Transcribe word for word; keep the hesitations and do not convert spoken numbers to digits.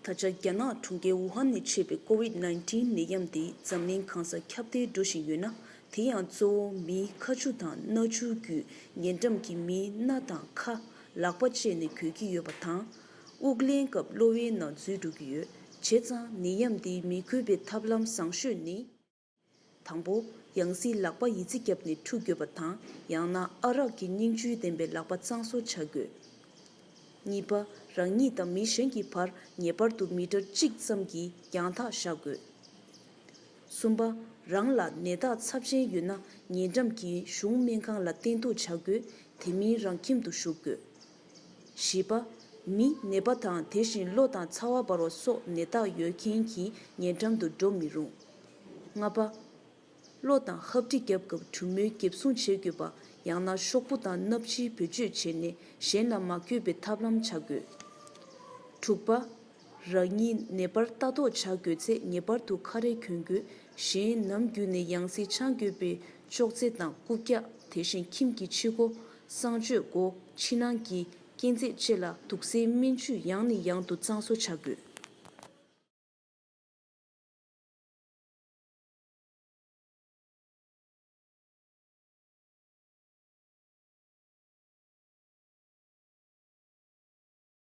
ད་ཆ་རྒྱ་ནག་གྲོང་ཁྱེར་ཝུ་ཧན་ནས་མཆེད་པའི་ཀོ་ཝིད་ནའིན་ཊིན་ནད་ཡམས་དེ་འཛམ་གླིང་གང་སར་ཁྱབ་གདལ་འགྲོ་བཞིན་ཡོད་ན། དེ་ཡང་གཙོ་བོ་མིའི་ཁ་ཆུ་དང་སྣ་ཆུ་བརྒྱུད་ཉེ་འགྲམ་གྱི་མིའི་སྣ་དང་ཁ། ལག་པ་བཅས་ནས་འགོས་ཀྱི་ཡོད་པ་དང་། དབུགས་ལེན་སྐབས་གློ་བའི་ནང་འཛུལ་འགྲོ་གི་ཡོད། བྱས་ཙང་ནད་ཡམས་འདི་མི་འགོས་པའི་ཐབས་ལམ་བཟང་ཤོས་ནི། དང་པོ། ཡང་སྲིད་ལག་པ་ཡི་ཙི་བརྒྱབ་ནས་འཁྲུ་དགོས་པ་དང་། ཡང་ན་ཨ་རག་གི་སྙིང་ཆུ་ལྡན་པའི་ལག་པ་གཙང་བཟོ་བྱ་དགོས། གཉིས་པ། རང་ཉིད་དང་མི་གཞན་གྱི་བར་ངེས་པར་དུ་མི་ཊར་གཅིག་ཙམ་གྱི་རྒྱང་ཐག་བཞག་དགོས། གསུམ་པ། རང་ལ་ནད་རྟགས་ཚབས་ཆེན་ཡོད་ན་ཉེ་འགྲམ་གྱི་གཞུང་སྨན་ཁང་ལ་བསྟེན་གཏུགས་བྱ་དགོས། དེ་མིན་རང་ཁྱིམ་དུ་བཞུགས་དགོས། བཞི་པ། མི་ནད་པ་དང་དེ་བཞིན་གློ་དང་ཚ་བ་འབར་བ་སོགས་ནད་རྟགས་ཡོད་མཁན་གྱི་ཉེ་འགྲམ་དུ་འགྲོ་མི་རུང་། ལྔ་པ། གློ་དང་ཧབ་སྦྲིད་བརྒྱབ་སྐབས་གྲུ་མོས་འགེབས་སྲུང་བྱེད་དགོས་པ། ཡང་ན་ཤོག་བུ་དང་སྣབས་ཕྱིའི་བེད་སྤྱོད་བྱས་ནས་གཞན་ལ་མ་འགོས་པའི་ཐབས་ལམ་བྱ་དགོས། དྲུག་པ། རང་ཉིད་ནད་པར་ལྟ་རྟོག་བྱ་དགོས་ཚེ་ངེས་པར་དུ་ཁ་རས་གྱོན་དགོས། གཞན་ནམ་རྒྱུན་ནས་ཡང་སྲིད་ཆང་དགོས་པའི་ཅོག་ཙེ་དང་རྐུབ་བཀྱག་དེ་བཞིན་ཁྱིམ་གྱི་ཕྱི་སྒོ། གསང་སྤྱོད་སྒོ། ཕྱི་ནང་གི་སྐས་འཛེག་བཅས་ལ་དུག་སེལ་སྨན་ཆུས་ཡང་ནས་ཡང་དུ་གཙང་བཟོ་བྱ་དགོས།